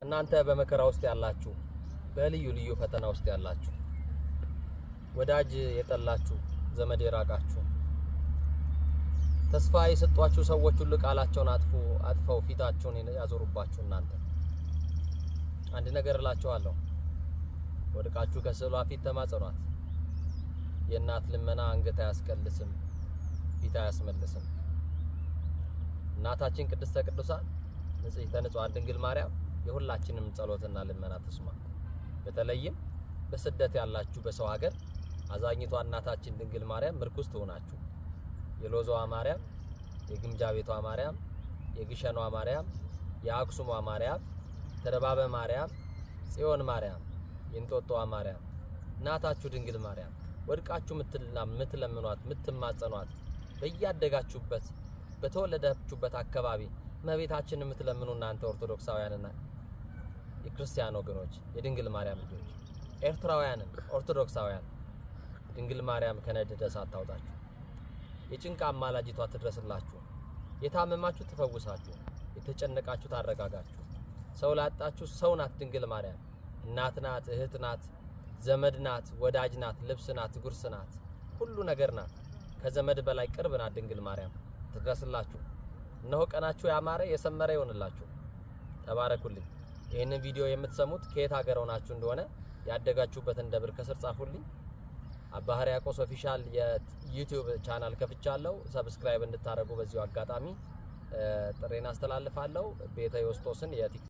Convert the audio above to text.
እናንተ በመከራ ውስጥ ያላችሁ፣ በልዩ ልዩ ፈተና ውስጥ ያላችሁ፣ ወዳጅ የጠላችሁ፣ ዘመድ የራቃችሁ፣ ተስፋ የሰጧችሁ ሰዎች ሁሉ ቃላቸውን አጥፈው ፊታቸውን ያዞሩባችሁ እናንተ አንድ ነገር እላችኋለሁ፣ ወድቃችሁ ከስዕሏ ፊት ተማጸኗት። የእናት ልመና አንገት አያስቀልስም፣ ፊት አያስመልስም። እናታችን ቅድስተ ቅዱሳን ንጽሕተ ንጹሐን ድንግል ማርያም የሁላችንም ጸሎትና ልመና ትስማ። በተለይም በስደት ያላችሁ በሰው ሀገር አዛኝቷ እናታችን ድንግል ማርያም ምርኩዝ ትሆናችሁ። የሎዛዋ ማርያም፣ የግምጃ ቤቷ ማርያም፣ የግሸኗ ማርያም፣ የአክሱሟ ማርያም፣ ተረባበ ማርያም፣ ጽዮን ማርያም፣ የእንጦጦዋ ማርያም እናታችሁ ድንግል ማርያም ወድቃችሁ የምትለምኗት የምትማጸኗት በያደጋችሁበት በተወለዳችሁበት አካባቢ እመቤታችን የምትለምኑ እናንተ ኦርቶዶክሳውያንና የክርስቲያን ወገኖች፣ የድንግል ማርያም ልጆች፣ ኤርትራውያንን ኦርቶዶክሳውያን ድንግል ማርያም ከነደደ እሳት ታውጣችሁ፣ የጭንቅ አማላጅቷ ትድረስላችሁ፣ የታመማችሁ ትፈውሳችሁ፣ የተጨነቃችሁ ታረጋጋችሁ። ሰው ላጣችሁ ሰው ናት ድንግል ማርያም። እናት ናት፣ እህት ናት፣ ዘመድ ናት፣ ወዳጅ ናት፣ ልብስ ናት፣ ጉርስ ናት፣ ሁሉ ነገር ናት። ከዘመድ በላይ ቅርብ ናት ድንግል ማርያም። ትድረስላችሁ። እነሆ ቀናችሁ ያማረ የሰመረ ይሆንላችሁ። ተባረኩልኝ። ይህንን ቪዲዮ የምትሰሙት ከየት ሀገር ሆናችሁ እንደሆነ ያደጋችሁበትን ደብር ከስር ጻፉልኝ። አባ ሕርያቆስ Official የ YouTube channel ከፍቻለሁ። Subscribe እንድታደርጉ በዚሁ አጋጣሚ ጥሪዬን አስተላልፋለሁ። ቤተ ዮስጦስን የቲክቶክ